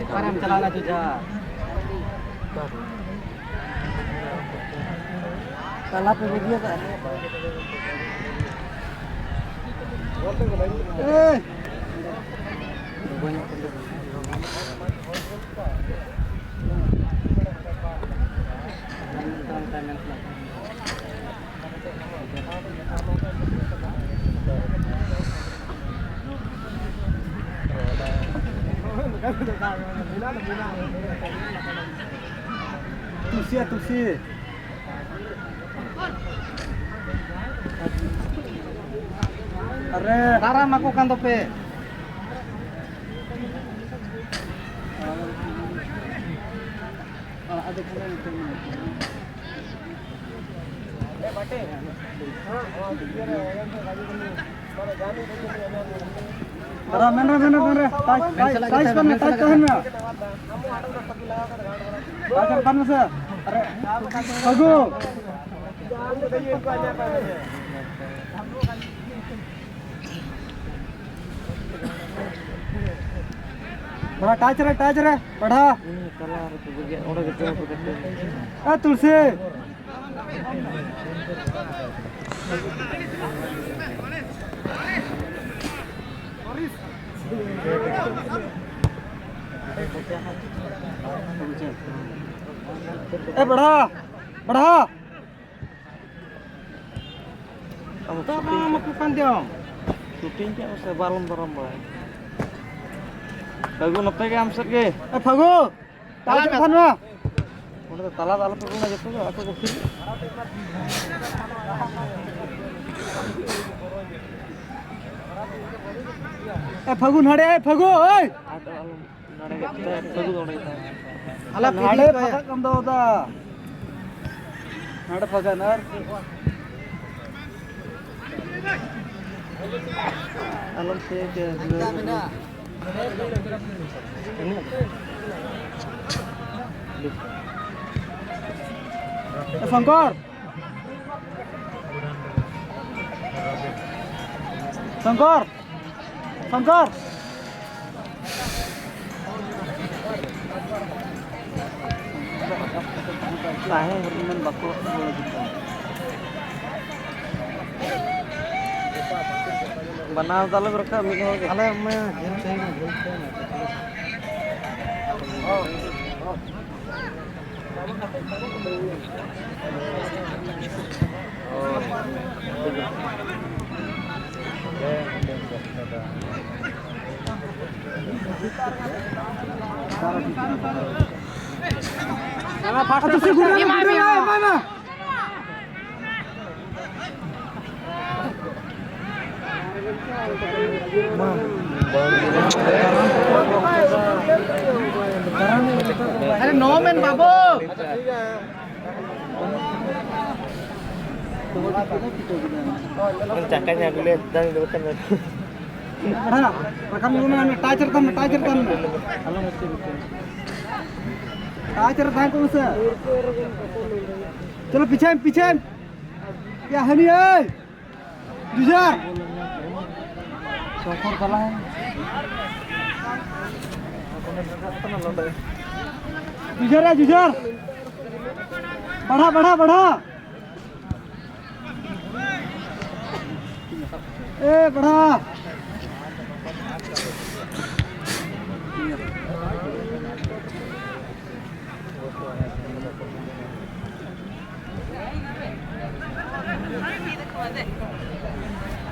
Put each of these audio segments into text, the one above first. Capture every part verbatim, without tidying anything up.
ᱚᱠᱟᱨᱮᱢ ᱪᱟᱞᱟᱣ ᱞᱮᱱᱟ ᱡᱚᱡᱷᱟ? ᱛᱟᱞᱟ ᱯᱮ ᱵᱟᱹᱜᱤᱭᱟ ᱠᱟᱜᱼᱟ᱾ ᱮᱭ! ᱛᱩᱞᱥᱤᱭᱟ, ᱛᱩᱞᱥᱤ᱾ ᱟᱨᱮ᱾ ᱫᱟᱨᱟᱢ ᱟᱠᱚ ᱠᱟᱱ ᱫᱚᱯᱮ᱾ ᱟᱨ ᱢᱮᱱ ᱨᱮ, ᱢᱮᱱ ᱨᱮ, ᱢᱮᱱ ᱨᱮ᱾ ᱴᱟᱪ, ᱴᱟᱪ, ᱴᱟᱪ ᱠᱟᱱ ᱢᱮ, ᱴᱟᱪ ᱛᱟᱦᱮᱱ ᱢᱮ᱾ ᱴᱟᱪ ᱮᱢ ᱠᱟᱱ ᱢᱮᱥᱮ᱾ ᱟᱨᱮ, ᱯᱷᱟᱹᱜᱩ᱾ ᱛᱷᱚᱲᱟ ᱴᱟᱪ ᱨᱮ, ᱴᱟᱪ ᱨᱮ, ᱯᱟᱲᱦᱟ᱾ ᱛᱟᱞᱟ ᱨᱮ ᱛᱚᱵᱮ ᱜᱮ ᱚᱸᱰᱮ ᱜᱮ ᱡᱚᱢ ᱠᱚ ᱠᱟᱛᱮ᱾ ᱮ ᱛᱩᱞᱥᱤ᱾ ᱮ ᱵᱟᱲᱦᱟ, ᱵᱟᱲᱦᱟ᱾ ᱟᱢ ᱛᱚ ᱥᱩᱴᱤᱝ ᱵᱟᱢ ᱠᱮᱫ, ᱟᱹᱜᱩ ᱠᱟᱱ ᱪᱚᱝ᱾ ᱥᱩᱴᱤᱝ ᱠᱮᱫ ᱢᱮᱥᱮ, ᱵᱟᱞᱚᱢ ᱫᱟᱨᱟᱢ ᱵᱟᱲᱟᱭᱟ᱾ ᱯᱷᱟᱹᱜᱩ ᱱᱚᱛᱮ ᱜᱮ ᱟᱢ ᱥᱮᱫ ᱜᱮ᱾ ᱮ ᱯᱷᱟᱹᱜᱩ, ᱛᱟᱞᱟ ᱛᱟᱞᱟ ᱢᱮ᱾ ᱯᱷᱟᱱ ᱢᱮ᱾ ᱚᱸᱰᱮ ᱫᱚ ᱛᱟᱞᱟ ᱫᱚ ᱟᱞᱚ ᱯᱮ ᱵᱚᱞᱚᱱᱟ, ᱡᱚᱛᱚ ᱜᱮ ᱟᱠᱚ ᱠᱚ ᱯᱷᱤᱨ᱾ ᱮ ᱯᱷᱟᱹᱜᱩ ᱱᱟᱲᱮ, ᱮ ᱯᱷᱟᱹᱜᱩ, ᱳᱭ᱾ ᱟᱨ ᱟᱞᱚᱢ ᱱᱚᱰᱮ ᱜᱮ ᱛᱟᱦᱮᱸ, ᱯᱷᱟᱹᱜᱩ ᱫᱚ ᱚᱸᱰᱮ ᱜᱮ ᱛᱟᱦᱮᱸ᱾ ᱟᱞᱮ ᱱᱟᱰᱮ ᱯᱷᱤᱨᱤ ᱯᱷᱟᱸᱠᱟ ᱠᱟᱱ ᱫᱚ ᱫᱟ᱾ ᱱᱟᱰᱮ ᱯᱷᱟᱸᱠᱟ ᱱᱟᱨ᱾ ᱟᱞᱚᱢ ᱥᱮ ᱠᱮ᱾ ᱢᱮᱱᱟᱜ, ᱢᱮᱱᱟᱜ᱾ ᱤᱱᱟᱹᱜ ᱫᱚ᱾ ᱥᱚᱝᱠᱚᱨ, ᱥᱚᱝᱠᱚᱨ, ᱥᱚᱝᱠᱚᱨ᱾ ᱛᱟᱦᱮᱸ ᱦᱚᱲ ᱢᱮᱱ ᱵᱟᱠᱚ ᱨᱚᱲ ᱞᱟᱹᱜᱤᱫ ᱠᱟᱱᱟ᱾ ᱵᱟᱱᱟᱨ ᱫᱟᱞᱮ ᱨᱟᱠᱟᱵ ᱢᱤᱫ ᱦᱚᱲ ᱜᱮ᱾ ᱟᱞᱮ ᱢᱟ ᱡᱷᱟᱹᱞ ᱛᱟᱦᱮᱸ ᱠᱟᱱᱟ, ᱡᱷᱟᱹᱞ ᱛᱟᱦᱮᱸ ᱠᱟᱱᱟ᱾ ᱮᱢᱟᱭ ᱢᱮ᱾ ᱟᱨᱮ ᱱᱚ ᱢᱮᱱ ᱵᱟᱹᱵᱩ᱾ ᱪᱟᱠᱟᱧ ᱟᱹᱜᱩ ᱞᱮᱫ ᱫᱟᱹᱧ ᱫᱚ ᱵᱟᱠᱷᱟᱱ᱾ ᱨᱟᱠᱟᱵ ᱧᱚᱜ ᱢᱮ, ᱴᱟᱪ ᱨᱮ ᱛᱟᱦᱮᱱ ᱢᱮ, ᱴᱟᱪ ᱨᱮ ᱛᱟᱦᱮᱱ ᱢᱮ᱾ ᱟᱞᱚᱢ ᱦᱚᱪᱚ ᱦᱚᱪᱚ᱾ ᱴᱟᱪ ᱨᱮ ᱛᱟᱦᱮᱸ ᱠᱚᱜ ᱢᱮᱥᱮ᱾ ᱪᱚᱞᱚ ᱯᱤᱪᱷᱮ, ᱯᱤᱪᱷᱮ᱾ ᱭᱟ ᱦᱟᱹᱱᱤ ᱮᱭ᱾ ᱡᱩᱡᱟᱨ᱾ ᱡᱩᱡᱟᱨ ᱨᱮ ᱡᱩᱡᱟᱨ᱾ ᱵᱟᱲᱦᱟ, ᱵᱟᱲᱦᱟ, ᱵᱟᱲᱦᱟ᱾ ᱮ ᱵᱟᱲᱦᱟ᱾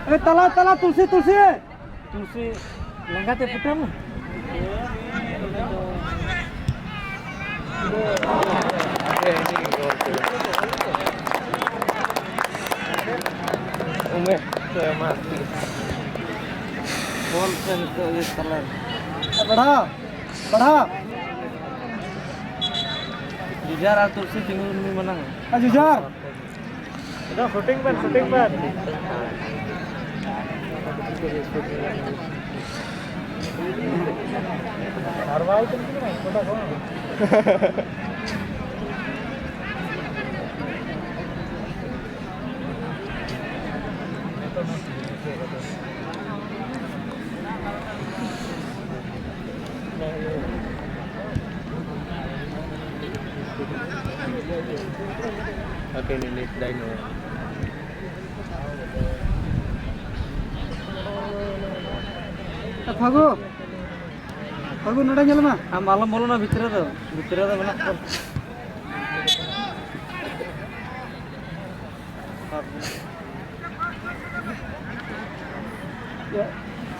ᱮ ᱛᱟᱞᱟ, ᱛᱟᱞᱟ, ᱛᱩᱞᱥᱤ, ᱛᱩᱞᱥᱤ᱾ ᱛᱩᱞᱥᱤ ᱞᱮᱸᱜᱟ ᱛᱮ ᱯᱷᱩᱴᱟᱹᱣ ᱢᱮ᱾ ᱩᱢᱮᱨ ᱠᱚ ᱮᱢᱟ᱾ ᱵᱚᱞ ᱠᱷᱮᱞ ᱠᱚ ᱤᱭᱟᱹ ᱛᱟᱞᱟ᱾ ᱵᱟᱲᱦᱟᱣ, ᱵᱟᱲᱦᱟᱣ᱾ ᱡᱩᱡᱟᱨ ᱟᱨ ᱛᱩᱞᱥᱤ ᱛᱤᱸᱜᱩ ᱢᱟᱱᱟᱝ᱾ ᱟᱨ ᱡᱩᱡᱟᱨ᱾ ᱮᱠᱫᱚᱢ ᱥᱩᱴᱤᱝ ᱵᱮᱱ, ᱥᱩᱴᱤᱝ ᱵᱮᱱ᱾ ᱟᱨ ᱵᱟᱭ ᱠᱟᱱᱟ, ᱠᱚᱴᱟ ᱠᱚ᱾ ᱠᱮᱱᱰᱤᱰᱮᱴ ᱫᱟᱭ ᱱᱚᱣᱟ᱾ ᱮ, ᱯᱷᱟᱹᱜᱩ, ᱯᱷᱟᱹᱜᱩ, ᱱᱚᱰᱮ ᱧᱮᱞ ᱢᱮ᱾ ᱟᱢ ᱟᱞᱚᱢ ᱵᱚᱞᱚᱱᱟ ᱵᱷᱤᱛᱨᱤ ᱨᱮᱫᱚ, ᱵᱷᱤᱛᱨᱤ ᱨᱮᱫᱚ ᱢᱮᱱᱟᱜ ᱠᱚᱣᱟ᱾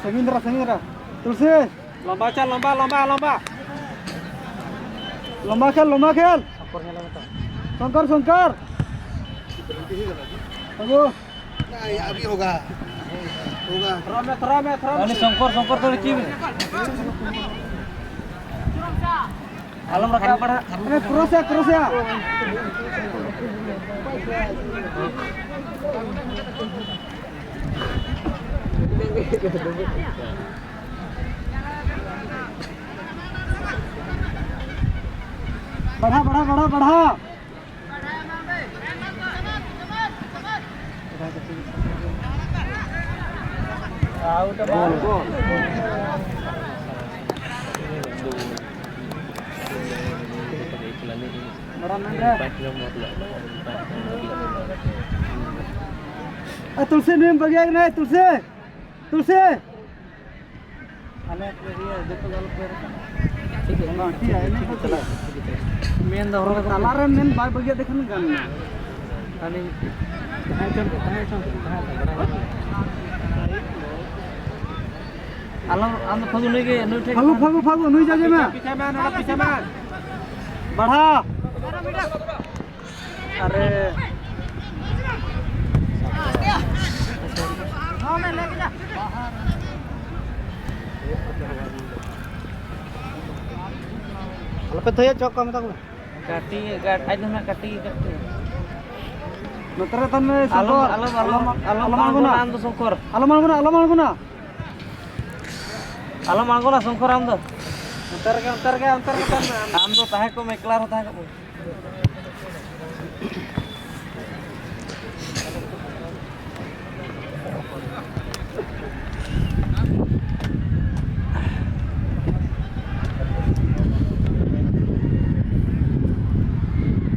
ᱥᱟᱺᱜᱤᱧ ᱫᱷᱟᱨᱟ, ᱥᱟᱺᱜᱤᱧ ᱫᱷᱟᱨᱟ᱾ ᱛᱩᱞᱥᱤ᱾ ᱞᱚᱢᱵᱟ ᱪᱟᱞ, ᱞᱚᱢᱵᱟ, ᱞᱚᱢᱵᱟ, ᱞᱚᱢᱵᱟ᱾ ᱞᱚᱢᱵᱟ ᱠᱷᱮᱞ, ᱞᱚᱢᱵᱟ ᱠᱷᱮᱞ᱾ ᱥᱚᱝᱠᱚᱨ, ᱥᱚᱝᱠᱚᱨ᱾ ᱟᱹᱜᱩ᱾ नहीं, अभी होगा। होगा। ᱛᱷᱚᱨᱟ ᱢᱮ, ᱛᱷᱚᱨᱟ ᱢᱮ, ᱛᱷᱚᱨᱟ ᱢᱮ᱾ ᱩᱱᱤ ᱥᱚᱝᱠᱚᱨ, ᱥᱚᱝᱠᱚᱨ ᱫᱚ ᱪᱮᱫ? ᱟᱞᱚᱢ ᱨᱟᱠᱟᱵ ᱵᱟᱲᱟ᱾ ᱟᱨᱮ, cross ᱭᱟ, cross ᱭᱟ᱾ बढ़ा, बढ़ा, बढ़ा, बढ़ा। Out, ball, ball। ᱵᱟᱲᱟ ᱢᱮᱱ ᱨᱮ᱾ ᱮ, ᱛᱩᱞᱥᱤ, ᱱᱩᱭᱮᱢ ᱵᱟᱹᱜᱤᱭᱟᱭ ᱠᱟᱱᱟ, ᱛᱩᱞᱥᱤ᱾ ᱛᱩᱞᱥᱤ᱾ ᱟᱞᱮ ᱤᱭᱟᱹ ᱡᱚᱛᱚ ᱜᱮ ᱟᱞᱚ ᱯᱮ ᱨᱟᱠᱟᱵ᱾ ᱴᱷᱤᱠ ᱜᱮᱭᱟ, ᱵᱟᱝ, ᱴᱷᱤᱠ ᱜᱮᱭᱟ, ᱤᱱᱟᱹ ᱠᱚ ᱴᱷᱤᱠ ᱜᱮᱭᱟ᱾ ᱢᱮᱱ ᱫᱚ ᱦᱚᱨᱚ ᱠᱟᱛᱮ ᱛᱟᱞᱟ ᱨᱮ ᱢᱮᱱ ᱵᱟᱭ ᱵᱟᱹᱜᱤᱭᱟᱜ ᱫᱮᱠᱷᱟᱱ ᱜᱟᱱ ᱮᱱᱟ᱾ ᱟᱹᱞᱤᱧ ᱛᱟᱦᱮᱸ ᱦᱚᱪᱚᱱ ᱯᱮ, ᱛᱟᱦᱮᱸ ᱦᱚᱪᱚᱱ ᱯᱮ, ᱛᱟᱦᱮᱸ ᱦᱚᱪᱚᱱ ᱯᱮ᱾ ᱟᱞᱚ, ᱟᱢ ᱫᱚ ᱯᱷᱟᱹᱜᱩ ᱱᱩᱭ ᱜᱮ, ᱱᱩᱭ ᱴᱷᱮᱱ ᱯᱷᱟᱹᱜᱩ, ᱯᱷᱟᱹᱜᱩ, ᱯᱷᱟᱹᱜᱩ, ᱱᱩᱭ ᱡᱟᱡᱮ ᱢᱮ᱾ ᱯᱤᱪᱷᱮ ᱢᱮ, ᱱᱚᱰᱮ ᱯᱤᱪᱷᱮ ᱢᱮ᱾ ᱵᱟᱲᱦᱟ᱾ ᱟᱨᱮ᱾ ᱟᱞᱚᱯᱮ ᱛᱷᱟᱹᱭᱟ, ᱪᱚᱠ ᱠᱚ ᱢᱮᱛᱟ ᱠᱚ᱾ ᱠᱟᱹᱴᱤᱡ, ᱟᱡ ᱫᱚ ᱱᱟᱜ ᱠᱟᱹᱴᱤᱡ, ᱠᱟᱹᱴᱤᱡ᱾ ᱱᱚᱛᱮ ᱨᱮ ᱛᱟᱦᱮᱱ ᱢᱮ, ᱟᱞᱚᱢ, ᱥᱚᱝᱠᱚᱨ᱾ ᱟᱞᱚᱢ, ᱟᱞᱚᱢ, ᱟᱞᱚᱢ, ᱟᱞᱚᱢ ᱟᱞᱚᱢ ᱟᱬᱜᱚᱱᱟ᱾ ᱟᱬᱜᱚᱱᱟ, ᱟᱢ ᱫᱚ ᱥᱚᱝᱠᱚᱨ᱾ ᱟᱞᱚᱢ ᱟᱬᱜᱚᱱᱟ, ᱟᱞᱚᱢ ᱟᱬᱜᱚᱱᱟ᱾ ᱟᱞᱚᱢ ᱟᱬᱜᱚᱱᱟ, ᱥᱚᱝᱠᱚᱨ, ᱟᱢ ᱫᱚ᱾ ᱚᱱᱛᱮ ᱨᱮᱜᱮ, ᱚᱱᱛᱮ ᱨᱮᱜᱮ, ᱚᱱᱛᱮ ᱨᱮᱜᱮ ᱛᱟᱦᱮᱱ ᱢᱮ᱾ ᱟᱢ ᱫᱚ ᱛᱟᱦᱮᱸ ᱠᱚᱜ ᱢᱮ, ᱮᱠᱞᱟ ᱨᱮᱦᱚᱸ ᱛᱟᱦᱮᱸ ᱠᱚᱜ ᱢᱮ᱾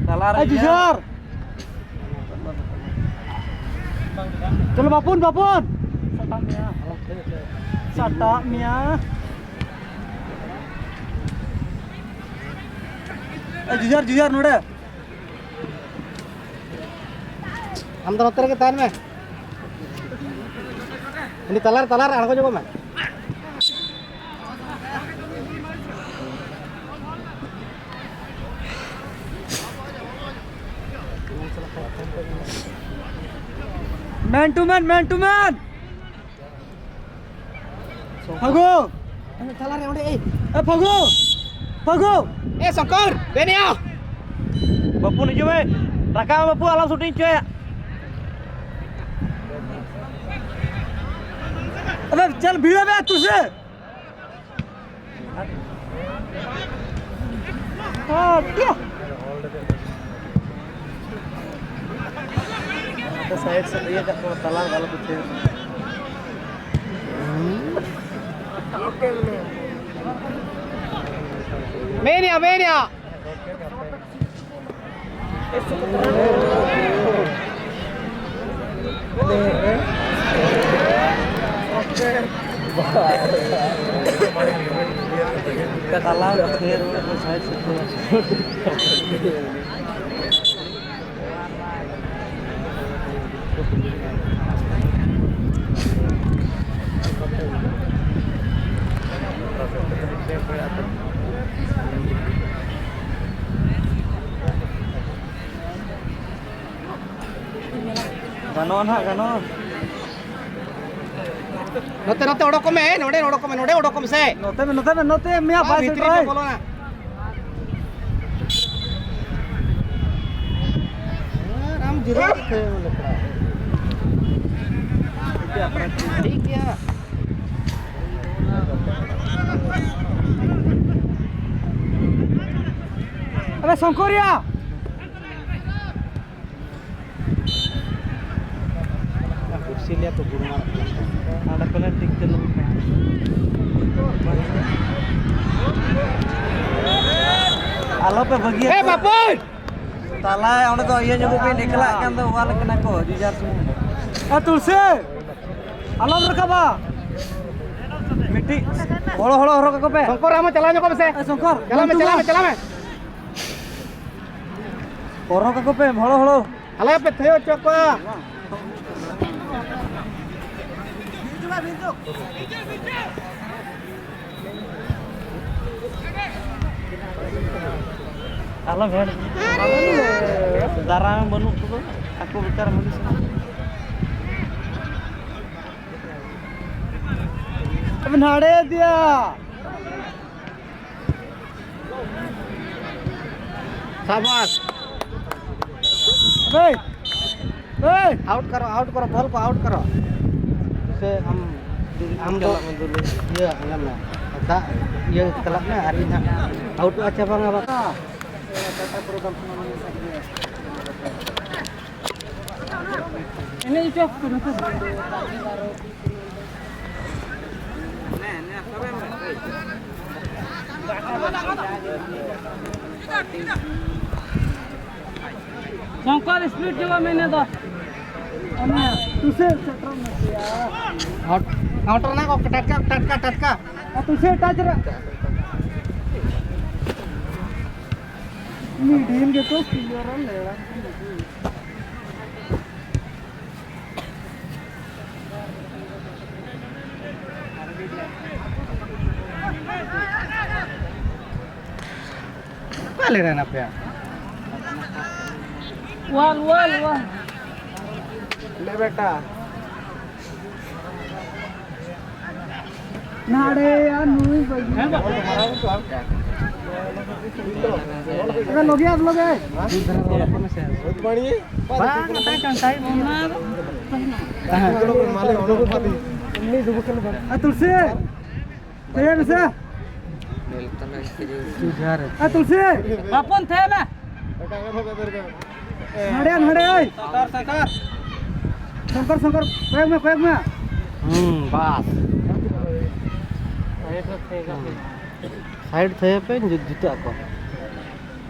ᱛᱟᱞᱟ ᱨᱮ ᱮ, ᱡᱤᱥᱟᱨ! ᱪᱚᱞᱚ ᱵᱟᱯᱩᱱ, ᱵᱟᱯᱩᱱ᱾ ᱥᱟᱴᱟᱜ ᱢᱮᱭᱟ᱾ ᱮ, ᱡᱩᱡᱟᱨ, ᱡᱩᱡᱟᱨ ᱱᱚᱰᱮ᱾ ᱟᱢ ᱫᱚ ᱱᱚᱛᱮ ᱨᱮᱜᱮ ᱛᱟᱦᱮᱱ ᱢᱮ᱾ ᱩᱱᱤ ᱛᱟᱞᱟᱨᱮ, ᱛᱟᱞᱟᱨᱮ ᱟᱬᱜᱚ ᱧᱚᱜᱚᱜ ᱢᱮ᱾ Man to man, man to man. ᱯᱷᱟᱹᱜᱩ! ᱛᱟᱞᱟᱨᱮ ᱚᱸᱰᱮ, ᱮᱭ᱾ ᱮ, ᱯᱷᱟᱹᱜᱩ! ᱯᱷᱟᱹᱜᱩ! ᱮ, ᱥᱚᱝᱠᱚᱨ! ᱵᱮᱱᱤᱭᱟ! ᱵᱟᱹᱯᱩ, ᱦᱤᱡᱩᱜ ᱢᱮ᱾ ᱨᱟᱠᱟᱵ ᱢᱮ, ᱵᱟᱹᱯᱩ, ᱟᱞᱚᱢ shooting ᱦᱚᱪᱚᱭᱟ᱾ ᱟᱵᱮ, ᱪᱟᱞ, ᱵᱷᱤᱲ ᱢᱮ, ᱛᱩᱥᱮ᱾ ᱦᱮᱸ, ᱴᱷᱤᱠ ᱜᱮᱭᱟ᱾ ᱥᱟᱭᱤᱰ ᱥᱮᱫ ᱤᱭᱟᱹ ᱠᱟᱜ ᱠᱚ, ᱛᱟᱞᱟ ᱨᱮ ᱟᱞᱚ ᱠᱚ ᱛᱷᱤᱨ᱾ ᱢᱮᱱᱮᱜᱼᱟ, ᱢᱮᱱᱮᱜᱼᱟ᱾ ᱜᱟᱱᱚᱜᱼᱟ ᱱᱟᱦᱟᱜ, ᱜᱟᱱᱚᱜᱼᱟ᱾ ᱱᱚᱛᱮ, ᱱᱚᱛᱮ ᱚᱰᱚᱠᱚᱜ ᱢᱮ, ᱱᱚᱰᱮ ᱚᱰᱚᱠᱚᱜ ᱢᱮ, ᱱᱚᱰᱮ ᱚᱰᱚᱠᱚᱜ ᱢᱮᱥᱮ᱾ ᱱᱚᱛᱮ ᱢᱮ, ᱱᱚᱛᱮ ᱢᱮ, ᱱᱚᱛᱮ ᱢᱮᱭᱟ, ᱵᱟᱭ ᱵᱷᱤᱛᱨᱤ ᱥᱮᱴᱮᱨᱟᱭ᱾ ᱵᱚᱞᱚᱱᱟ᱾ ᱟᱨ ᱟᱢ ᱡᱤᱨᱟᱹᱣ ᱠᱟᱛᱮ ᱞᱮᱠᱟ᱾ ᱴᱷᱤᱠ ᱜᱮᱭᱟ᱾ ᱟᱨᱮ ᱥᱚᱝᱠᱚᱨᱤᱭᱟ᱾ ᱠᱩᱨᱥᱤ ᱞᱮ ᱠᱚ ᱜᱩᱨᱢᱟᱱ ᱠᱟᱱᱟ᱾ ᱦᱟᱸᱰᱮ ᱯᱮᱞᱮᱱ ᱴᱤᱠ ᱪᱟᱹᱞᱩ ᱠᱟᱱᱟ᱾ ᱟᱞᱚ ᱯᱮ ᱵᱟᱹᱜᱤᱭᱟ᱾ ᱮ ᱵᱟᱯᱩ! ᱛᱟᱞᱟ ᱚᱸᱰᱮ ᱫᱚ ᱤᱭᱟᱹ ᱧᱚᱜᱚᱜ ᱵᱤᱱ, ᱮᱠᱞᱟᱜ ᱠᱟᱱ ᱫᱚ ᱚᱣᱟᱞ ᱠᱟᱱᱟ ᱠᱚ, ᱡᱩᱡᱟᱨ ᱥᱩᱢᱩᱝ᱾ ᱮ ᱛᱩᱞᱥᱤ, ᱟᱞᱚᱢ ᱨᱟᱠᱟᱵᱟ᱾ ᱢᱤᱫᱴᱤᱡ ᱦᱚᱲᱚ, ᱦᱚᱲᱚ, ᱦᱚᱨᱚ ᱠᱟᱠᱚ ᱯᱮ᱾ ᱥᱚᱝᱠᱚᱨ, ᱟᱢ ᱦᱚᱸ ᱪᱟᱞᱟᱣ ᱧᱚᱜᱚᱜ ᱢᱮᱥᱮ᱾ ᱮ ᱥᱚᱝᱠᱚᱨ, ᱪᱟᱞᱟᱜ ᱢᱮ, ᱵᱟᱹᱧ ᱪᱟᱞᱟᱜ ᱢᱮ, ᱛᱩᱞᱟ᱾ ᱪᱟᱞᱟᱜ ᱢᱮ᱾ ᱦᱚᱨᱚ ᱠᱟᱠᱚ ᱯᱮ, ᱦᱚᱲᱚ, ᱦᱚᱲᱚ᱾ ᱟᱞᱚ ᱯᱮ ᱛᱷᱟᱭᱚ ᱦᱚᱪᱚ ᱠᱚᱣᱟ᱾ ᱟᱞᱚ ᱵᱷᱮᱲ᱾ ᱫᱟᱨᱟᱢ ᱵᱟᱹᱱᱩᱜ ᱠᱚᱫᱚ, ᱟᱠᱚ ᱵᱮᱠᱟᱨ ᱢᱩᱱᱤᱥ ᱠᱟᱱᱟ᱾ ᱱᱟᱲᱮ ᱫᱤᱭᱟ᱾ शाबाश। ए, ए। आउट करो, आउट करो, बॉल को आउट करो। से हम, हम तो, ᱪᱟᱞᱟᱜ ᱢᱮ ᱫᱩᱞᱩ। ᱤᱭᱟᱹ, ᱟᱸᱡᱚᱢ ᱢᱮ᱾ ᱫᱟᱜ, ᱤᱭᱟᱹ, ᱪᱟᱞᱟᱜ ᱢᱮ ᱟᱨ ᱤᱧ ᱦᱟᱸᱜ ᱟᱣᱩᱴᱚᱜᱼᱟ ᱪᱮ ᱵᱟᱝᱟ ᱵᱟᱠᱷᱟᱱ᱾ ᱮᱱᱮᱡ ᱦᱚᱪᱚ ᱟᱠᱚ ᱯᱮ ᱱᱩᱠᱩ᱾ ᱥᱚᱝᱠᱚᱨ, ᱥᱯᱤᱰ ᱡᱚᱢᱟ ᱢᱮᱱᱮ ᱫᱚ᱾ ᱚᱱᱟ ᱛᱩᱥᱟᱹᱨ ᱥᱮᱴᱮᱨ ᱢᱮᱥᱮᱭᱟ᱾ ᱟᱣᱩᱴ, ᱟᱣᱩᱴ ᱨᱮᱱᱟᱜ ᱠᱚ ᱴᱟᱴᱠᱟ, ᱴᱟᱴᱠᱟ, ᱴᱟᱴᱠᱟ᱾ ᱟᱨ ᱛᱩᱥᱟᱹᱨ ᱴᱟᱪ ᱨᱮ᱾ ᱢᱤᱰᱤᱭᱟᱢ ᱜᱮᱛᱚ ᱠᱞᱤᱭᱟᱨ ᱟᱨ ᱞᱮᱲᱟ᱾ ᱚᱠᱟ ᱞᱮ ᱨᱮᱱ ᱟᱯᱮᱭᱟ? ᱣᱟᱞ, ᱣᱟᱞ, ᱣᱟᱞ᱾ ᱞᱮ ᱵᱮᱴᱟ᱾ ᱱᱟᱲᱮ ᱭᱟ ᱱᱩᱭ ᱵᱟᱹᱜᱤ᱾ ᱟᱵᱮ ᱞᱚᱜᱮ ᱟᱵ ᱞᱚᱜᱮ᱾ ᱵᱟᱝ, ᱴᱟᱭᱤᱢ, ᱴᱟᱭᱤᱢ ᱚᱱᱟ ᱫᱚ᱾ ᱟᱨ ᱛᱩᱞᱥᱤ, ᱛᱟᱭᱟ ᱢᱮᱥᱮ᱾ ᱟᱨ ᱛᱩᱞᱥᱤ᱾ ᱦᱚᱯᱚᱱ ᱛᱟᱦᱮᱸ ᱢᱮ᱾ ᱱᱟᱲᱮ, ᱱᱟᱲᱮ, ᱳᱭ᱾ ᱥᱚᱝᱠᱚᱨ, ᱥᱚᱝᱠᱚᱨ᱾ ᱥᱚᱝᱠᱚᱨ, ᱥᱚᱝᱠᱚᱨ, ᱠᱚᱭᱮᱠ ᱢᱮ, ᱠᱚᱭᱮᱠ ᱢᱮ᱾ ᱦᱩᱸ, ᱵᱟᱥ᱾ ᱥᱟᱭᱤᱰ ᱛᱟᱦᱮᱸ ᱯᱮ, ᱡᱩ-, ᱡᱩᱛᱟᱹᱜ ᱟᱠᱚ᱾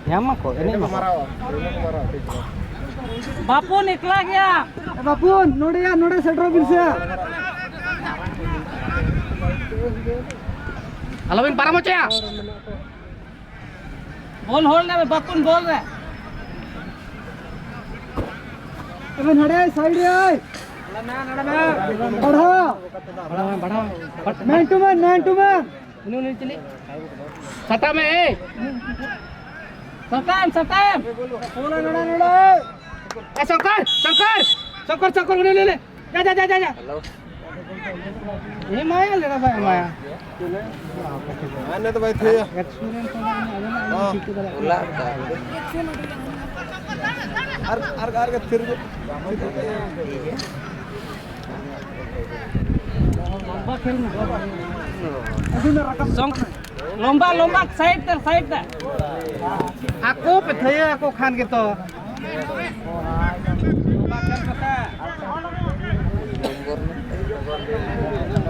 ᱧᱟᱢ ᱟᱠᱚ, ᱮᱱᱮᱡ ᱢᱟᱠᱚ᱾ ᱢᱟᱨᱟᱣᱟ, ᱢᱟᱨᱟᱣᱟ, ᱴᱷᱤᱠ ᱜᱮᱭᱟ᱾ ᱵᱟᱯᱩᱱ ᱮᱠᱞᱟ ᱜᱮᱭᱟ᱾ ᱵᱟᱯᱩᱱ, ᱱᱚᱰᱮᱭᱟ, ᱱᱚᱰᱮ ᱥᱮᱴᱮᱨᱚᱜ ᱵᱤᱱ ᱥᱮ᱾ ᱟᱞᱚᱵᱤᱱ ᱯᱟᱨᱚᱢ ᱦᱚᱪᱚᱭᱟ᱾ ᱵᱚᱞ ᱦᱳᱞᱰ ᱨᱮ, ᱵᱟᱯᱩᱱ ᱵᱚᱞ ᱨᱮ᱾ ᱟᱵᱮᱱ ᱦᱟᱸᱰᱮ ᱥᱟᱭᱤᱰ ᱨᱮ᱾ ᱵᱟᱲᱦᱟᱣ᱾ ᱢᱮᱱ ᱴᱩ ᱢᱮᱱ, ᱢᱮᱱ ᱴᱩ ᱢᱮᱱ᱾ ᱩᱱᱤ, ᱩᱱᱤ ᱪᱤᱞᱤ? ᱥᱟᱴᱟ ᱢᱮ, ᱮᱭ᱾ ᱥᱟᱴᱟᱭᱮᱢ, ᱥᱟᱴᱟᱭᱮᱢ᱾ ᱮ, ᱥᱚᱝᱠᱚᱨ, ᱥᱚᱝᱠᱚᱨ, ᱥᱚᱝᱠᱚᱨ, ᱥᱚᱝᱠᱚᱨ, ᱩᱱᱤ, ᱩᱱᱤ, ᱩᱱᱤ᱾ ᱡᱟ, ᱡᱟ, ᱡᱟ, ᱡᱟ, ᱡᱟ᱾ ᱦᱮᱞᱳ᱾ ᱮᱢᱟᱭᱟ, ᱞᱮᱲᱟ ᱵᱟᱭ ᱮᱢᱟᱭᱟ᱾ ᱟᱨ ᱱᱮ ᱫᱚ ᱵᱟᱭ ᱛᱷᱩᱭᱟ᱾ ᱮᱠᱥᱯᱤᱨᱤᱭᱮᱱᱥ ᱦᱚᱸ ᱵᱟᱝ, ᱟᱵᱮᱱᱟᱜ ᱦᱚᱸ᱾ ᱴᱷᱤᱠ ᱠᱟᱫᱟ᱾ ᱟᱨ, ᱟᱨ, ᱟᱨ ᱜᱮ ᱛᱷᱤᱨ ᱜᱮ᱾ ᱥᱚᱝ-, ᱞᱚᱢᱵᱟ, ᱞᱚᱢᱵᱟ, ᱥᱟᱭᱤᱰ ᱛᱮ, ᱥᱟᱭᱤᱰ ᱛᱮ᱾ ᱟᱠᱚ ᱯᱮ ᱛᱷᱟᱹᱭᱟᱹ ᱟᱠᱚ ᱠᱷᱟᱱ ᱜᱮᱛᱚ᱾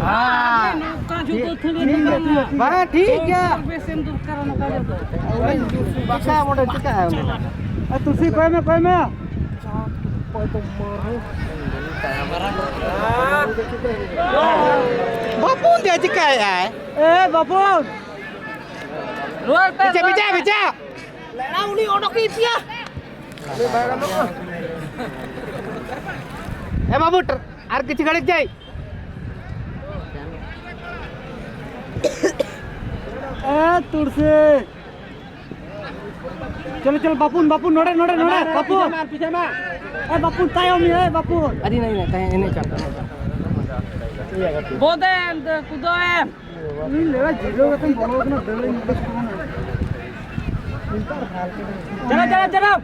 ᱦᱮᱸ᱾ ᱱᱚᱝᱠᱟ ᱡᱩᱫᱟᱹ ᱛᱷᱟᱹᱲᱤ ᱴᱷᱤᱠ ᱜᱮᱭᱟ, ᱱᱚᱝᱠᱟ ᱴᱷᱤᱠ ᱜᱮᱭᱟ᱾ ᱵᱟᱝ, ᱴᱷᱤᱠ ᱜᱮᱭᱟ᱾ ᱵᱮᱥ ᱮᱢ ᱫᱚᱨᱠᱟᱨᱟ ᱱᱚᱝᱠᱟ ᱡᱩᱫᱟᱹ᱾ ᱪᱤᱠᱟ ᱵᱚᱞᱮ, ᱪᱤᱠᱟ ᱩᱱᱤ? ᱟᱨ ᱛᱩᱞᱥᱤ ᱠᱚᱭ ᱢᱮ, ᱠᱚᱭ ᱢᱮ᱾ ᱵᱟᱯᱩᱱ ᱫᱮ ᱪᱤᱠᱟᱭᱮᱫᱼᱟᱭ? ᱮ ᱵᱟᱯᱩᱱ! ᱨᱩᱣᱟᱹᱲ ᱯᱮ, ᱵᱤᱪᱟ, ᱨᱩᱣᱟᱹᱲ ᱵᱤᱪᱟ, ᱯᱮ᱾ ᱵᱤᱪᱟ! ᱞᱮᱲᱟ ᱩᱱᱤ ᱚᱰᱚᱠ ᱤᱫᱤᱭᱟ᱾ ᱮ ᱵᱟᱵᱩ, ᱴᱨ-, ᱟᱨ ᱠᱤᱪᱷᱩ ᱜᱷᱟᱹᱲᱤᱡ ᱡᱟᱭ᱾ ᱮ ᱛᱩᱲᱥᱤ᱾ ᱪᱚᱞᱚ, ᱪᱚᱞᱚ, ᱵᱟᱯᱩᱱ, ᱵᱟᱯᱩᱱ, ᱱᱚᱰᱮ, ᱱᱚᱰᱮ, ᱱᱚᱰᱮ, ᱵᱟᱯᱩᱱ᱾ ᱯᱤᱪᱷᱮ ᱢᱟ, ᱯᱤᱪᱷᱮ ᱢᱟ᱾ ᱮ, ᱵᱟᱯᱩᱱ, ᱛᱟᱭᱚᱢ ᱢᱮ, ᱮ, ᱵᱟᱯᱩᱱ᱾ ᱟᱹᱰᱤ ᱱᱟᱭ, ᱱᱟᱭ, ᱛᱟᱦᱮᱸ, ᱮᱱᱮᱡ ᱠᱟᱱ ᱛᱟᱦᱮᱸ᱾ ᱵᱚᱫᱮᱱ, ᱫᱮ, ᱠᱩᱫᱚᱭᱮᱱ᱾ ᱤᱧ ᱞᱟᱹᱭᱟ, ᱡᱤᱨᱟᱹᱣ ᱠᱟᱛᱮᱧ ᱵᱚᱞᱚ ᱠᱟᱱᱟ, ᱫᱟᱹᱲ ᱤᱧ ᱩᱰᱩᱠ ᱠᱟᱱᱟ᱾ ᱪᱟᱞᱟᱣ, ᱪᱟᱞᱟᱣ, ᱪᱟᱞᱟᱣ᱾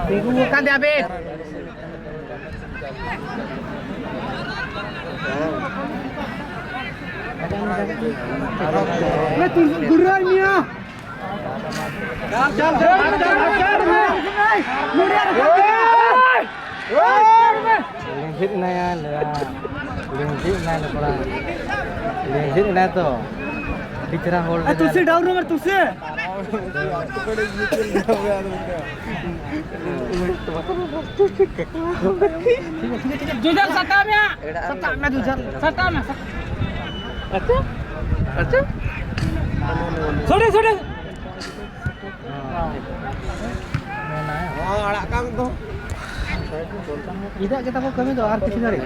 ᱛᱤᱸᱜᱩ ᱟᱠᱟᱱ ᱫᱚ ᱟᱵᱮᱱ᱾ ᱫᱩᱨᱟᱹᱭ ᱢᱮᱭᱟ᱾ ᱪᱟᱞ, ᱪᱟᱞ, ᱪᱟᱞ, ᱪᱟᱞ, ᱪᱟᱞ, ᱪᱟᱞ᱾ ᱞᱤᱸᱡᱤᱫ ᱮᱱᱟᱭᱟ ᱞᱮ, ᱞᱤᱸᱡᱤᱫ ᱮᱱᱟᱭ ᱞᱮ ᱠᱚᱲᱟ, ᱞᱤᱸᱡᱤᱫ ᱮᱱᱟᱭ ᱛᱚ᱾ ᱟᱹᱰᱤ ᱪᱮᱦᱨᱟ ᱦᱚᱲ ᱮ, ᱛᱩᱞᱥᱤ, ᱰᱟᱣᱩᱱ ᱨᱩᱢ ᱨᱮ ᱛᱩᱞᱥᱤ᱾ ᱡᱩᱡᱟᱨ ᱥᱟᱴᱟᱣ ᱢᱮᱭᱟ᱾ ᱥᱟᱴᱟᱣ ᱢᱮ, ᱡᱩᱡᱟᱨ᱾ ᱥᱟᱴᱟᱣ ᱢᱮ, ᱥᱟᱴᱟᱣ᱾ ᱟᱪᱪᱷᱟ, ᱟᱪᱪᱷᱟ᱾ ᱥᱚᱨᱮ, ᱥᱚᱨᱮ᱾ ᱦᱚᱸ, ᱟᱲᱟᱜ ᱠᱟᱜ ᱢᱮ ᱛᱚ᱾ ᱤᱱᱟᱹᱜ ᱜᱮ ᱛᱟᱠᱚ ᱠᱟᱹᱢᱤ ᱫᱚ, ᱟᱨ ᱠᱤᱪᱷᱩ ᱜᱷᱟᱹᱲᱤᱡ᱾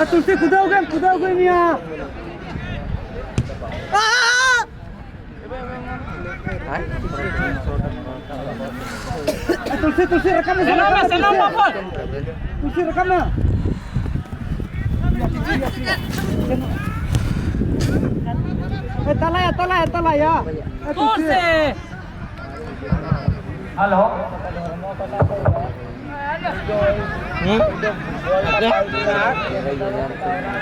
ᱮ, ᱛᱩᱞᱥᱤ, ᱠᱩᱫᱟᱹᱣ ᱜᱮ, ᱠᱩᱫᱟᱹᱣ ᱜᱮ ᱢᱮᱭᱟ᱾ ᱮ, ᱛᱩᱞᱥᱤ, ᱛᱩᱞᱥᱤ, ᱨᱟᱠᱟᱵ ᱢᱮ, ᱥᱮᱱᱚᱜ ᱢᱮ, ᱨᱟᱠᱟᱵ ᱢᱮ, ᱥᱮᱱᱚᱜ ᱢᱮ, ᱛᱩᱞᱥᱤ᱾ ᱵᱟᱯᱚᱞ᱾ ᱛᱩᱞᱥᱤ, ᱨᱟᱠᱟᱵ ᱢᱮ᱾ ᱮ, ᱛᱟᱞᱟᱭᱟ, ᱛᱟᱞᱟᱭᱟ, ᱛᱟᱞᱟᱭᱟ᱾ ᱮ, ᱛᱩᱞᱥᱤ᱾ ᱛᱩᱞᱥᱤ᱾ ᱦᱮᱞᱳ᱾ ᱦᱩᱸ?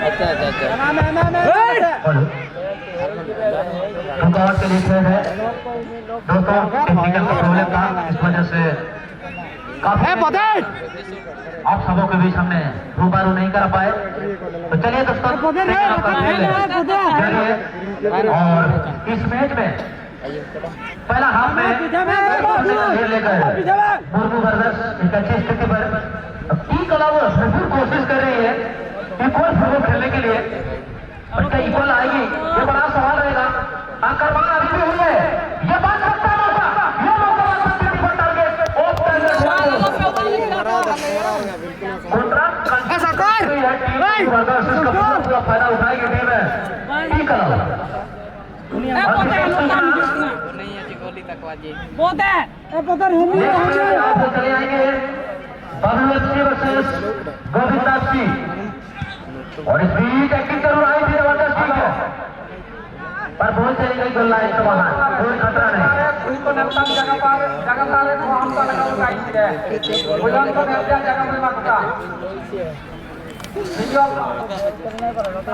ᱟᱪᱪᱷᱟ, ᱟᱪᱪᱷᱟ, ᱟᱪᱪᱷᱟ᱾ ᱦᱮᱞᱳ। रुकावट के लिए क्षमा है। दोस्तों, टेक्निकल का प्रॉब्लम था, इस वजह से काफी आप सबों के बीच हमने रूबरू नहीं कर पाए। तो चलिए दोस्तों, और इस मैच में पहला हाफ में लेकर मुर्मू वर्सेस एक अच्छी स्थिति पर टीम क्लब भरपूर कोशिश कर रही है इक्वल फुटबॉल खेलने के लिए। बच्चा इक्वल आएगी, ये बड़ा सवाल रहेगा। आक्रमण अभी भी हुई है, ये बात सकता है मौका, ये मौका बात सकते हैं पर target of target. Kotra control कर रही है टीम वर्सेस का पूरा पूरा फायदा उठाएगी टीम है टीम क्लब। ᱩᱱᱤᱭᱟᱜ ᱮ, ᱯᱚᱫᱮ, ᱟᱞᱚ ᱛᱟᱢ ᱦᱤᱡᱩᱜ ᱠᱟᱱᱟ᱾ ᱩᱱᱤᱭᱟᱜ ᱡᱤᱵᱚᱞᱤ ᱛᱟᱠᱚᱣᱟ ᱡᱮ᱾ ᱯᱚᱫᱮ᱾ ᱮ, ᱯᱚᱫᱮ, ᱦᱩᱢᱤ, ᱦᱩᱢᱤ᱾ ᱱᱮᱠᱥᱴ ᱨᱮ ᱟᱵᱚ ᱪᱟᱞᱮ ᱟᱭᱮᱸᱜᱮ Bablu F C versus Gobinda F C. और इस बीच एक्टिंग जरूर आई थी जबरदस्त टीम है, पर बहुत चली गई गोल लाइन से बाहर, कोई खतरा नहीं। ᱩᱱᱠᱩ ᱱᱮᱛᱟᱨ ᱡᱟᱭᱜᱟ ᱯᱟᱨ, ᱡᱟᱭᱜᱟ ᱯᱟᱨ ᱨᱮ ᱱᱚᱣᱟ ᱦᱟᱢᱴᱟ ᱞᱟᱜᱟᱣ ᱠᱟᱜ ᱜᱮ᱾ ᱵᱚᱭᱦᱟ ᱠᱚ ᱱᱮᱛᱟᱨ ᱡᱟᱭᱜᱟ ᱯᱮ ᱮᱢᱟ ᱠᱚ ᱠᱟᱱ᱾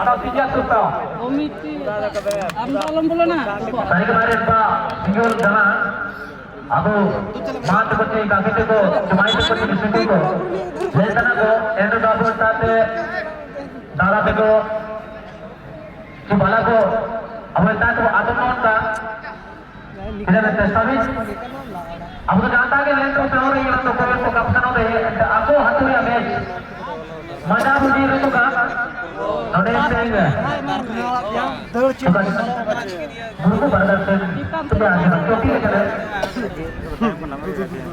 ᱟᱫᱚ ᱴᱷᱤᱠ ᱜᱮᱭᱟ, ᱥᱩᱥᱛᱷᱚ᱾ ᱚ, ᱢᱤᱫᱴᱤᱡ ᱟᱢ ᱫᱚ ᱟᱞᱚᱢ ᱵᱚᱞᱚᱱᱟ᱾ ᱥᱟᱹᱨᱤ ᱜᱮ ᱵᱟᱭ ᱨᱮᱥᱯᱟ, ᱥᱤᱸᱜᱚᱞ ᱫᱟᱬᱟ᱾ ᱟᱵᱚ ᱢᱟ ᱛᱟᱠᱚ ᱪᱮ ᱠᱟᱠᱤ ᱛᱟᱠᱚ ᱪᱮ ᱢᱟᱹᱭ ᱛᱟᱠᱚ ᱪᱮ ᱵᱤᱴᱤ ᱛᱟᱠᱚ ᱞᱟᱹᱭ ᱛᱟᱦᱮᱱᱟ ᱠᱚ, ᱮᱱ ᱨᱮᱫᱚ ᱟᱵᱚ ᱥᱟᱶᱛᱮ ᱫᱟᱫᱟ ᱛᱟᱠᱚ ᱪᱮ ᱵᱟᱞᱟ ᱠᱚ ᱟᱵᱚ ᱮᱴᱟᱜ ᱠᱚ ᱟᱫᱚ ᱱᱚᱝᱠᱟ ᱪᱮᱫᱟᱜ ᱢᱮᱱᱛᱮ ᱥᱟᱵᱤ ᱟᱵᱚ ᱫᱚ ᱡᱟᱦᱟᱸ ᱜᱮ ᱞᱮᱱ ᱛᱟᱵᱚᱱ ᱯᱮ ᱦᱚᱲ ᱤᱧ ᱫᱚ ᱠᱚ ᱠᱚ ᱠᱟᱯᱥᱟᱱ ᱫᱚ ᱟᱠᱚ ᱦᱟᱹᱛᱩ ᱨᱮᱭᱟᱜ ᱢᱮᱪ ᱢᱟᱡᱟ ᱵᱩᱡᱷᱟᱹᱣ ᱨᱮ ᱛᱚᱠᱟ ᱱᱚᱰᱮ ᱥᱮ ᱫᱟᱹᱲ ᱪᱚ ᱵᱩᱨᱩ ᱵᱟᱨᱫᱟᱨ ᱥᱮ ᱛᱚᱵᱮ ᱟᱡ ᱪᱚᱴᱤ ᱞᱮᱠᱟ ᱨᱮ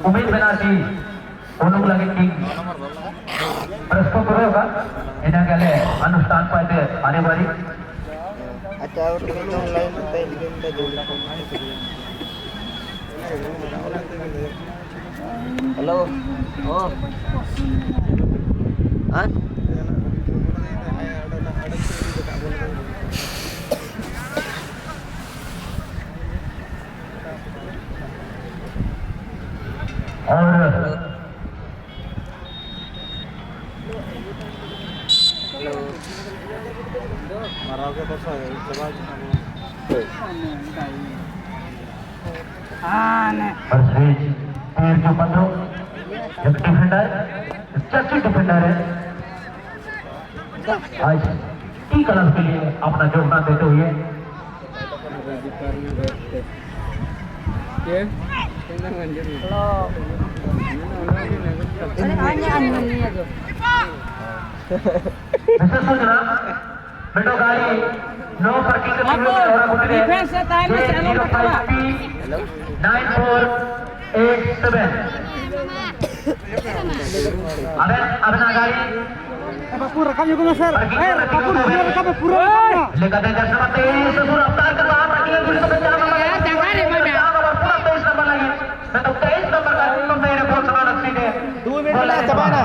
ᱩᱢᱮᱫ ᱢᱮᱱᱟᱜᱼᱟ ᱠᱤ ᱩᱰᱩᱠ ᱞᱟᱹᱜᱤᱫ ᱠᱤ ᱯᱨᱚᱥᱛᱩᱛ ᱯᱩᱨᱟᱹᱣ ᱠᱟᱜ ᱤᱱᱟᱹ ᱜᱮᱞᱮ ᱚᱱᱩᱥᱴᱷᱟᱱ ᱯᱟᱭᱛᱮ ᱟᱹᱨᱤ ᱵᱟᱹᱨᱤ ᱟᱪᱪᱷᱟ, ᱟᱨ ᱢᱤᱫ ᱫᱚᱢ ᱞᱟᱭᱤᱱ ᱠᱟᱛᱮ ᱤᱫᱤ ᱠᱟᱛᱮ ᱡᱚᱢ ᱠᱟᱛᱮ᱾ ᱦᱮᱞᱳ᱾ ᱚ᱾ ᱦᱮᱸ? ᱟᱨ ᱦᱮᱞᱳ᱾ ᱢᱟᱨᱟᱣ ᱜᱮ ᱫᱚᱥᱟ ᱪᱟᱵᱟ ᱦᱚᱪᱚ ᱠᱟᱜ ᱵᱚᱱᱟ᱾ ᱟᱨ ᱥᱮ ᱛᱤᱨ ᱡᱚᱯᱟᱱ ᱫᱚ ᱮᱠ ᱰᱤᱯᱷᱮᱱᱰᱟᱨ, ᱪᱟᱪᱤ ᱰᱤᱯᱷᱮᱱᱰᱟᱨ ᱨᱮ ᱟᱡ ᱴᱤ ᱠᱟᱞᱟᱨ ᱠᱮ ᱞᱤᱭᱮ ᱟᱯᱱᱟ ᱡᱳᱜᱽᱫᱟᱱ ᱫᱮᱛᱮ ᱦᱩᱭᱮ ᱵᱤᱥᱮᱥ ᱥᱩᱪᱱᱟ, ᱢᱤᱫᱴᱟᱝ ᱜᱟᱹᱲᱤ ᱱᱚ ᱯᱟᱨᱠᱤᱝ ᱨᱮ ᱛᱤᱸᱜᱩ ᱠᱟᱱᱟ, ᱚᱱᱟ ᱜᱩᱴᱤ ᱨᱮ ᱰᱤᱯᱷᱮᱱᱥ ᱨᱮ ᱛᱟᱦᱮᱱ ᱢᱮ, ᱟᱞᱚᱢ ᱨᱟᱠᱟᱵᱟ᱾ ᱡᱮ zero five P nine four eight seven. ᱟᱵᱮᱱ, ᱟᱵᱮᱱᱟᱜ ᱜᱟᱹᱲᱤ ᱮ, ᱵᱟᱹᱵᱩ, ᱨᱟᱠᱟᱵ ᱧᱚᱜᱚᱜ ᱢᱮ, ᱥᱮᱨ᱾ ᱯᱟᱨᱠᱤᱝ ᱮ, ᱨᱮ ᱵᱟᱹᱵᱩ, ᱛᱤᱸᱜᱩ ᱫᱷᱩᱨᱟᱹᱣ ᱠᱟᱱᱟ᱾ ᱨᱟᱠᱟᱵ ᱢᱮ, ᱯᱩᱨᱟᱹ ᱨᱟᱠᱟᱵ ᱢᱮ᱾ ᱞᱮᱠᱟᱛᱮ ᱪᱟᱨᱥᱚ ᱵᱟᱛᱤᱥ ᱨᱟᱯᱛᱟᱨ ᱠᱟᱛᱮ ᱟᱨ ᱯᱟᱨᱠᱤᱝ ᱨᱮ ᱛᱤᱸᱜᱩ ᱠᱟᱛᱮ ᱪᱟᱞᱟᱜ ᱢᱮ᱾ ᱡᱟᱸᱜᱟ ᱨᱮ ᱵᱟᱡᱟᱣ᱾ ᱯᱩᱨᱟ ᱛᱮᱭᱤᱥ ᱱᱟᱢᱵᱟᱨ ᱞᱟᱹᱜᱤᱫ᱾ ᱢᱮᱱᱫᱚ ᱛᱮᱭᱤᱥ ᱱᱟᱢᱵᱟᱨ ᱜᱟᱹᱲᱤ ᱠᱚ ᱛᱮᱭᱤ ᱨᱮ ᱵᱚᱞ ᱥᱟᱢᱟᱱ ᱟᱠᱥᱤ ᱛᱮ᱾ ᱫᱩ ᱢᱤᱱᱤᱴ ᱨᱮᱱᱟᱜ ᱪᱟᱵᱟᱭᱮᱱᱟ᱾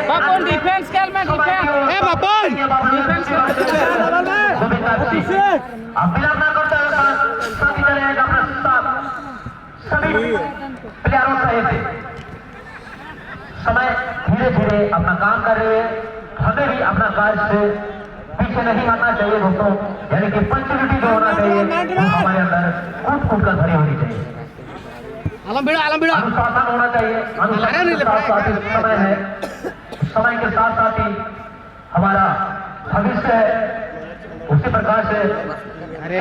ᱵᱟᱵᱚᱱ ᱰᱤᱯᱷᱮᱱᱥ ᱠᱷᱮᱞ ᱢᱮ, ᱰᱤᱯᱷᱮᱱᱥ᱾ ᱮ, ᱵᱟᱵᱚᱱ! ᱰᱤᱯᱷᱮᱱᱥ ᱠᱷᱮᱞ ᱢᱮ᱾ गोविंद का अभिषेक। अब विलंब ना करते हुए साथ ही चले जाएगा अपना साथ। सभी प्लेयरों से ऐसे समय धीरे धीरे अपना काम कर रहे हैं, हमें भी अपना कार्य से पीछे नहीं हटना चाहिए दोस्तों, यानी कि पंचुअलिटी जो होना चाहिए वो हमारे अंदर कूट कूट कर भरी होनी चाहिए। आलम भिड़ा, आलम भिड़ा। अनुशासन होना चाहिए। अनुशासन के साथ साथ ही समय है, समय के साथ साथ ही हमारा भविष्य है। उसी प्रकार से अरे,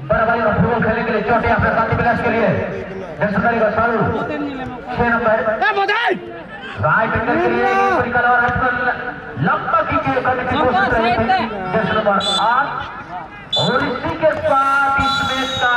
बराबरी का फुटबॉल खेलने के लिए चोटे अपने साथी विलास के लिए जसनदारी का सारू छह नंबर। राइट विकेट के लिए एक बड़ी कलर है, लंबा खींचे करने की कोशिश कर रही थी जर्सी नंबर आठ। और इसी के साथ इस मैच का